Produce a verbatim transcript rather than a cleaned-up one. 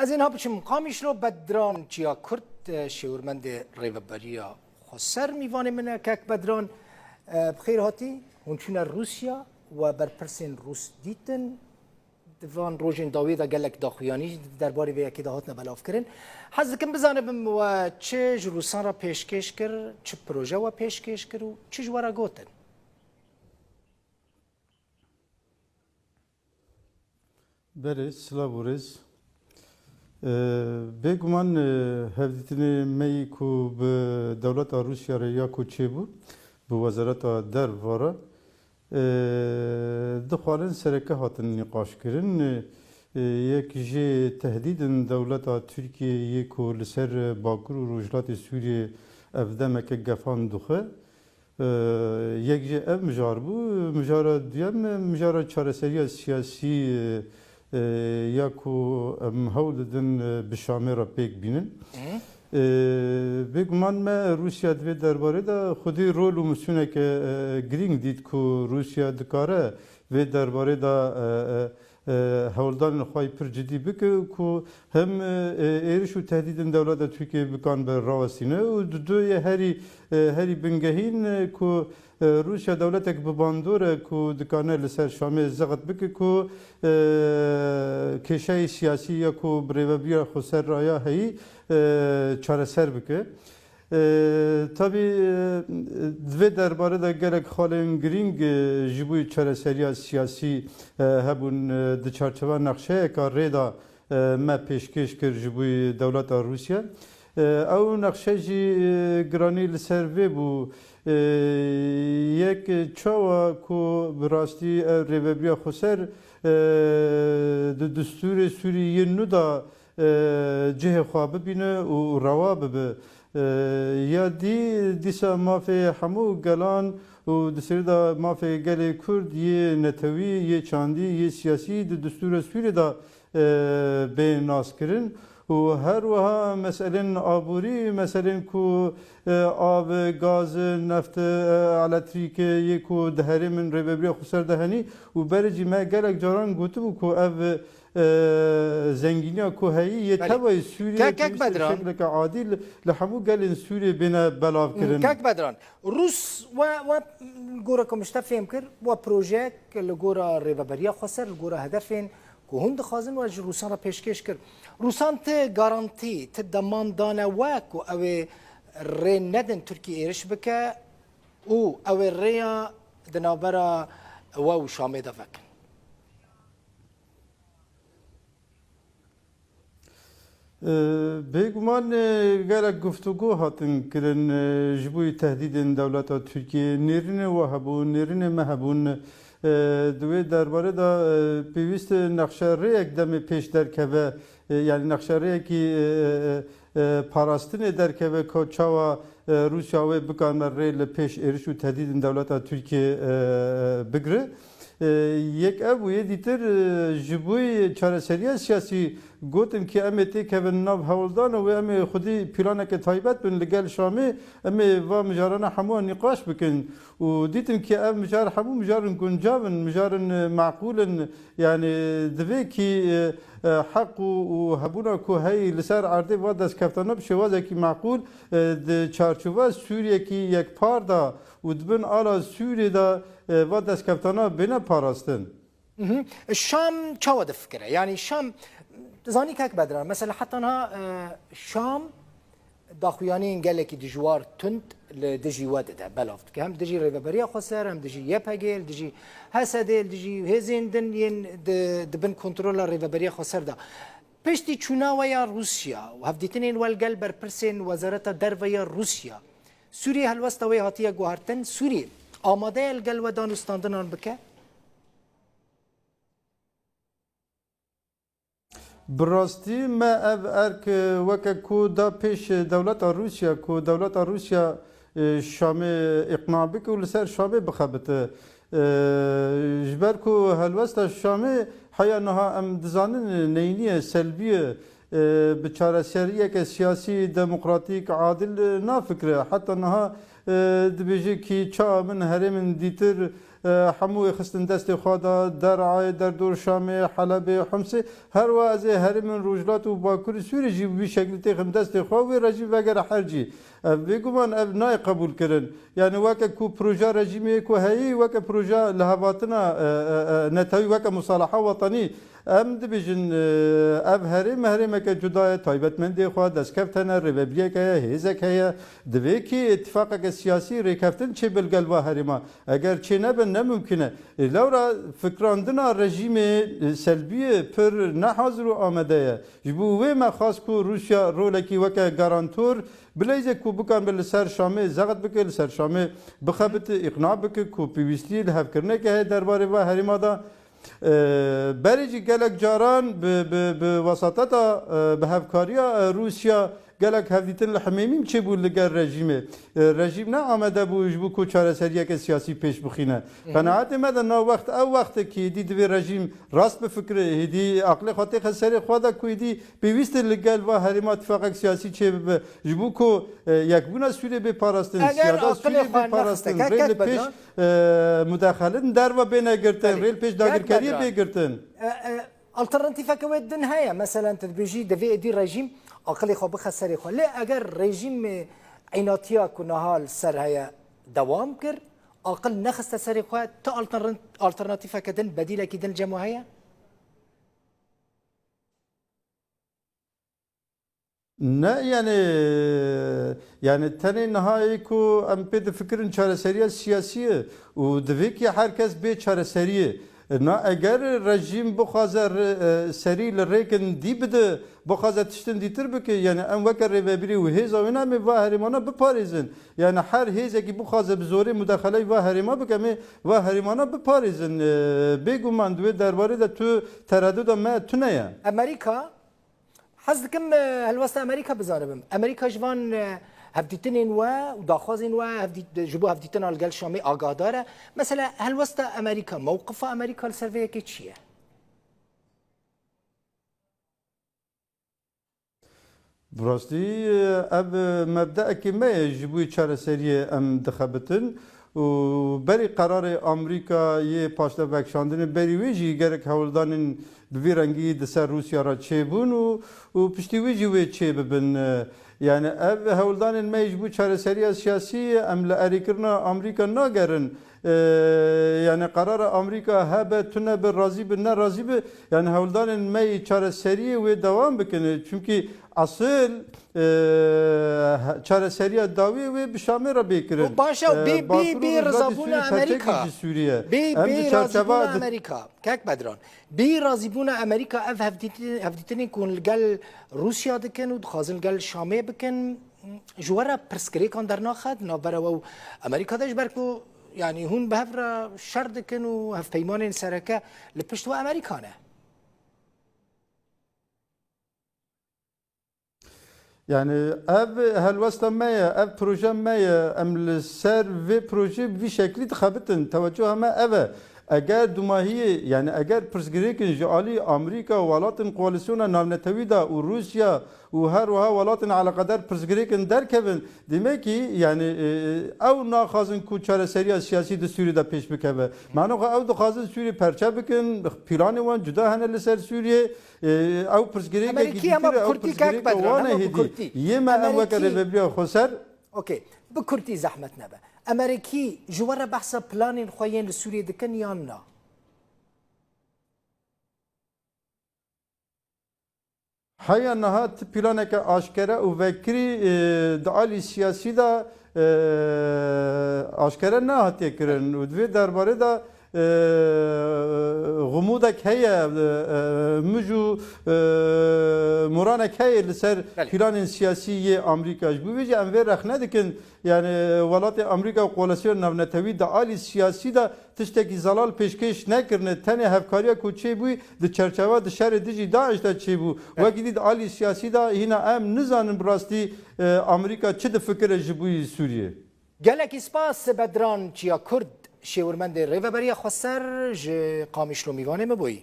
Ez ê niha biçim Qamişlo. Bedran Çiya Kurd, e, şêwirmendê Rêveberiya Xweser, mîvanê min e. Kek Bedran, e, bi xêr hatî. Hûn çûne Rûsya we berpirsên Rûs dîtin. Di van rojên dawî de gelek daxuyanî jî di derbarê vê yekê de hatine belavkirin. Hez dikim bizanibim we çi ji Rûsan re pêşkêş kir, çi proje we pêşkêş kir û çi ji we re gotin? Belê, silav û rêz. E, Bêguman, e, hevdîtinê me yî ku bi dewleta Rûsya re ya ku çêbû, bi Wezareta Derva re, e, du xalên sereke hatin nîqaşkirin. E, e, yek jê tehdîdên dewleta Tirkiyê yê ku li ser Bakur û Rojhilatê Sûriyê ev demeke gefan dixwe. E, yek jê ev mijar bû. Mijara duyem, mijara çareseriya siyasî, e, e, ya ku em hewl didin, e, bi Şamê re pêk bînin. Hı. E, Bêguman me Rûsya di vê derbarê de xwedî rol û misûneke, e, girîng dît ku Rûsya dikare vê derbarê de, e, e, e, hewldanên xwe yî pir cidî bike ku hem, e, êriş û tehdîdên dewleta Tirkiyê bikan be rawestîne û di du yê herî, e, herî bingehîn, e, ku, e, Rûsya dewletek bi bandor e ku dikane li ser Şamê zext bike ku, e, kêşeyê siyasî ya ku bi rêvebiriya xweser re ya heyî, e, çareser bike. E, tabî, e, di vê derbarê de gelek xalên girîng, e, ji bo çareseriya siyasî, e, hebûn, e, di çarçeva nexşeyeka rê de, e, me pêşkêş kir ji bo dewleta Rûsya. E, ew nexşe jî, e, giranî li ser vê bû. E, yek çawa ku bi rastî ev rêvebiriya xweser, e, di destûrê Sûrî yên nû de, e, cihê xwe bibîne û rewa bibe. E, ya dî dîsa mafê hemû gelan û di serî de mafê gelê Kurd yê netewî, yê çandî, yê siyasî di destûra Sûriyê de, e, bê naskirin û her wiha meselên aborî, meselên ku, e, av, gaz, neft, e, elektrîk, yê ku di herêmên rêvebiriya xweser de henî û berê jî me gelek caran gotibû ku ev, e, zengîniya ku heyî yê Belê. tevayî Sûriyê Kek, Kek pêwîst e Bedran. şekleke adîl li hemû gelên Sûriyê bêne belavkirin. Kek Bedran, Rûs we, we li gora ku min ji te fêm kir, we projeyek li gora rêveberiya xweser, li gora hedefên ku hûn dixwazin we ji Rûsan re pêşkêş kir. Rûsan ti garantî, ti deman dane we ku ew ê rê nedin Tirkî êriş bike û ew ê rêya di navbera we û Şamê de vekin? E, Bêguman, e, gelek guftûgo hatin kirin, e, ji bo tehdîdên dewleta Tirkiyê. Nêrînê we hebûn, nêrînê me hebûn. E, di wê derbarê de, e, pêwîst e nexşerêyek demê pêş derkeve, e, yanî nexşerêyekî, e, e, e, parastinê derkeve ku çawa, e, Rûsya wê bikane rê li pêş êriş û tehdîdên dewleta Tirkiyê, e, e, bigire. E, yek ev bû, yê dîtir, e, ji bo çareseriya siyasî gotin ki em ê têkevin nav hewldan û em ê xwedî planeke taybet bin li gel Şamê, em ê va mijarana hemû nîqaş bikin. Û dîtin ki ev mijar hemû mijarên guncav in, mijarên, e, meqûl in. Yanî divê ki, e, e, heq û, û hebûna ku heyî li ser erdê va destkeftana bi şêwazekî meqûl, e, di çarçova Sûriyekî yekpar de û di bin ala Sûriyê de, e, va destkeftana bêne parastin. Mhm. Şam çawa difikire? Yanî Şam, zanî Kek Bedran, mesela heta niha, e, Şam daxuyaniyên gelekî dijwar tund li dijî we dide, belav dike. Hem dijî Rêveberiya Xweser, hem dijî Y P G, li dijî H S D, li dijî hêzên din yên di, di bin kontrola Rêveberiya Xweser de. Piştî çûna we ya Rûsya û hevdîtinên we li gel berpirsên Wezareta Derve ya Rûsya, Sûriyê helwesta wê hatiye guhertin, Sûriyê amade ye li gel we danûstandinan bike? Bi rastî me ev erk, e, weke ku da pêş, e, dewleta Rûsya, ku dewleta Rûsya, e, Şamê îqna bike û li ser Şamê bixebite. E, ji ber ku helwesta Şamê heya niha em dizanin, e, neyînî ye, selbî ye, e, bi çareseriyeke siyasî, demokratîk, adil, e, nafikire. Heta niha, e, dibêje ki çawa min herêmên dîtir, E, hemû wê xistin destê xwe de, Derayê, Derdor Şamê, Helebê, Humsê. Her wiha ez ê herêmên Rojhilat û Bakurê Sûriyê jî bi vî şeklî têxim destê xwe, wê rejîm vegere her cî. Ev bêguman ev nayê qebûlkirin. Yani weke ku proja rejîmê ku heyî, weke proja lihevatina, e, e, e, netewî, weke musalaha wetanî. Em dibêjin, e, ev herêm herêmeke cuda ye, taybetmendê xwe, destkev hene, rêvebiriyek heye, hêzek heye. Divê kî îtifaqeke siyasî, rêkeftin çêbe li gel va herêma. Eger çênebe, ne mimkun e. E, lewra fikrandina rejîmê, e, Selbiyê pir nehazir û amade ye. Ji bo wê me xwest ku Rûsya rolekî weke garantor bileyze ku bikanibe li ser Şamê zext bike, li ser Şamê bixebite, îqna bike ku pêwîstî lihevkirineke heye derbarê va herêma de. E, berê jî gelek caran bi, bi, bi wesateta, e, bi hevkariya, e, Rûsya gelek hevdîtin li Himêmîm çêbû li gel rejîmê. E, rejîm ne amade bû ji bo ku çareseriyeke siyasî pêş bixîne. Qenaetê me de na wext ew wext e ku êdî divê rejîm rast bifikire, êdî aqilê xwe têxe serê xwe de ku êdî pêwîst e li gel va herêma tifaqek siyasî çêbibe. Ji bo ku, e, yekbûna Sûriyê bê parastin, siyada Sûriyê bê parastin, rê li pêş, e, mudexelin derve bêne girtin, rê li pêş dagirkeriyê bê girtin. E, e, alternatîfeke wê din heye. Meselen, tu dibêjî, divê êdî rejîm aqilê xwe bixe serê xwe. Lê eger rejîmê, e, înatiya ku niha li ser heye dewam kir, aqil nexiste serê xwe, tu altern-, alternatîfeke din, bedîlekî din cem we heye? Ne, yani, yani tenê niha yê ku em pê difikirin çareseriya siyasî ye û divê ki her kes bê çareseriyê. Na eger rejîm bixwaze re-, e, serî li rêkin dî bide, bixwaze tiştin dîtir bike, yani em weke rêvebirî û hêza wê ne, em ê va herêmana biparêzin. Yani her hêzekî bixwaze bi zorê mudexeleyê va herêma bike, em ê va herêmana biparêzin. E, bêguman di wê derbarê de tu tereduda me tune ye. Amerîka Hez dikim, e, helwesta Amerîka bizanibim. Amerîka ji van, e, hevdîtinên we û daxwazên we hevdît-, ji bo hevdîtina li gel Şamê agahdar e. Mesela helwesta Amerîka, mewqifa Amerîka li ser vê yekê çi ye? Bi rastî, ev mebdeekê me ye, ji bo çareseriyê em dixebitin û berî qerarê Amerîka yê paşda vekşandinê, berî wê jî gerek hewldanên bi vî rengî di ser Rûsya re çêbûn û, û piştî wê jî wê çêbibin. Yani ev hewldanên me ji bo çareseriya siyasî em li erêkirina Amerîka nagerin. E, yani qerara Amerîka hebe, tune be, razî be, ne razî be, yani hewldanên me yê çareseriyê wê dewam bikin. Çimkî esil, e, he-, çareseriya dawî wê bi Şamê re bê kirin. Baş e, E, bê, bê, Bakur û bê Rojhilatê rizabûna Sûriyê, Amerîka. Perçekî ji Sûriyê. Bê, Em bê di çarçeva razîbûna di- Amerîka. Kek Bedran. Bê razîbûna Amerîka ev hevdîtin-, hevdîtinên ku hûn li gel Rûsya dikin û dixwazin li gel Şamê bikin, ji we re pirsgirêkan dernaxe di navbera we û Amerîka de, ji ber ku, yanî, hûn bi hev re şer dikin û hevpeymanên sereke li pişt we Amerîka ne. Yani ev helwesta me ye, ev proje me ye, em li ser vê projê bi vî şeklî dixebitin. Tewecuha me ev e. Eger dumahiyê, yani eger pirsgirêkin ji alî Amerîka, welatên koalîsyona navnetewî de û Rûsya û her wiha welatên eleqedar pirsgirêkin derkevin, demek ki, yani, e, ew naxwazin ku çareseriya siyasî di Sûriyê de pêş bikeve. Mano xwe ew dixwazin Sûriyê perçe bikin, planê wan cuda hene li ser Sûriyê, e, ew pirsgirêkekî dîtir e, ew pirsgirêka wan e hêdî. Yê me em weke rêvebiriya xweser. Okey, bi kurtî zehmet nebe. Emerîkî ji we re behsa planên xwe yên li Sûriyê dikin yan na? Heya niha ti planeke aşkere û vekirî, e, di alî siyasî de, e, aşkere nehatiye kirin û di vê derbarê de, e, xumûdek heye, e, e, mij û, e, moranek heye li ser Belê. planên siyasî yê Amerîka. Ji bo vê jî em vê rexne dikin, yani welatê Amerîka û koalîsyona navnetewî di alî siyasî de tiştekî zelal pêşkêş nekirine, tenê hevkariya ku çêbûyî di çerçeveya di şerê dijî DAIŞ de çêbû. Evet. Wekî dî di alî siyasî de hîna em nizanin bi rastî, e, Amerîka çi difikire ji bo yî Sûriyê. Gelekî spas Bedran Çiyakurd, şêwirmendê Rêveberiya Xweser ji Qamişlo mîvanê me bûyî.